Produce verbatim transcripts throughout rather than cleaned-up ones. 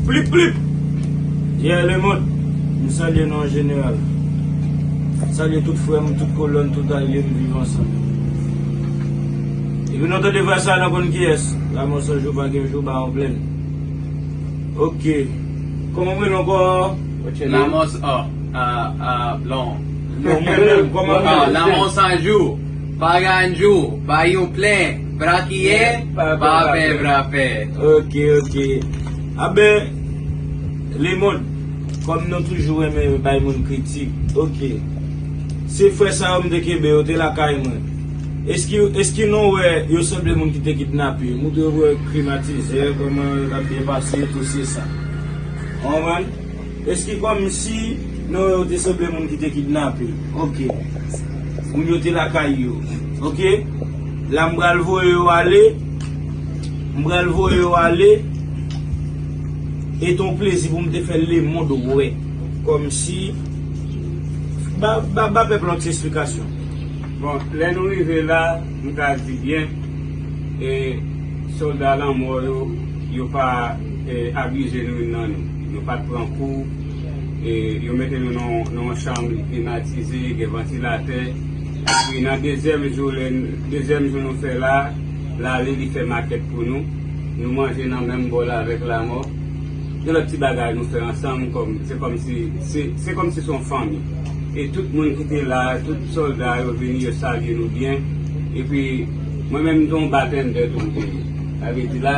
Plip, plip! Yeah, lemonn, m salye nou an jeneral. M salye tout frè m, tout kolòn, tout alye m viv ansanm. Epi nou tande vwa sa, nou konn kiyès. Lanmò san jou, pa gen jou, ba yon plèn. Ok. Kòman w rele ankò? What's your name? Lanmò s-, oh, ah, ah, non. Non, mwen menm, kòman w rele? Ah, lanmò san jou. Pa gen jou, pa yon plèn, brakiye, pa pè, pa pè. Ok, ok. Aben, lemonn, kòm nou toujou renmen bay moun kritik, ok. Se frè sa yo m te kenbe, yo te lakay mwen. Eski, eski nou wè yo sanble moun ki te kidnape? M te wè klimatize, kòman yo t ap byen pase, tou se sa. Ou konprann? Eski kòmsi nou wè yo te sanble moun ki te kidnape? Ok. Moun yo te lakay yo. Ok. La m pral voye yo ale. M pral voye yo ale. E te yon plezi pou m te fè lemonn wè. Kòmsi. Ba, ba, ba pèp la yon ti esplikasyon. Bon, lè nou rive la, m ka di byen, e, sòlda lanmò yo, yo pa, e, abize nou youn nan nou. Yo pa t pran kou, e, yo mete nou nan, nan yon chanm klimatize, gen vantilatè. Epi nan dezyèm jou, lè, dezyèm jou nou fè la, l ale, li fè makèt pou nou. Nou manje nan menm bòl avèk lanmò. Gen lòt ti bagay nou fè ansanm, kòm, se kòmsi, se, se kòmsi se yon fanmi. E tout moun ki te la, tout sòlda yo vini, yo salye nou byen. Epi, mwen menm, m te yon batendè tou m te ye. Sa vle di la,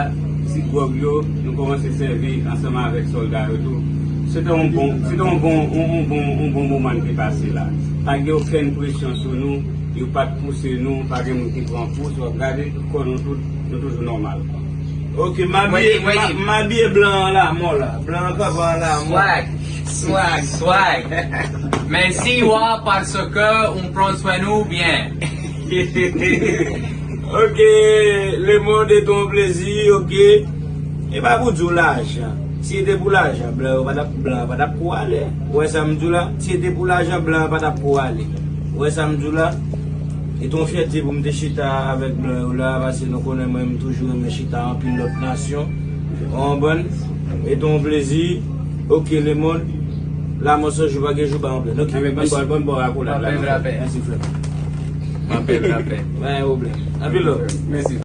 ti gwòg yo, nou kòmanse sèvi ansanm avèk sòlda yo tou. Se te yon bon, se te yon bon, yon, yon bon, yon bon moman n te pase la. Pa gen okenn presyon sou nou, yo pa t pouse nou, pa gen moun ki pran kou, si w ap gade, tout kò nou tout, nou toujou nòmal. Ok, m abiye, Wendy, Wendy. M, m abiye blan an lanmò la. Blan an kanpe an lanmò. Swag, swag, swag. Mèsi, wa, paske ou pran swen nou byen. Ok, lemonn, e te yon plezi, ok. E pa pou di w lajan. Si se te pou lajan, blan yo pa t ap, blan yo pa t ap pou ale. Ou wè sa m di w la? Si se te pou lajan, blan yo pa t ap pou ale. Ou wè sa m di w la? E te yon fyète pou m te chita avèk blan yo la, paske nou konnen mwen, m toujou renmen chita anpil lòt nasyon. Ou konprann? E te yon plezi. Ok, lemonn. Lanmò san jou, pa gen jou, ba yon plèn. Ok, mèsi. Bon, bon, bon, akolad la. Mèsi, frè. Pa gen pwoblèm. Anpil love. Mèsi.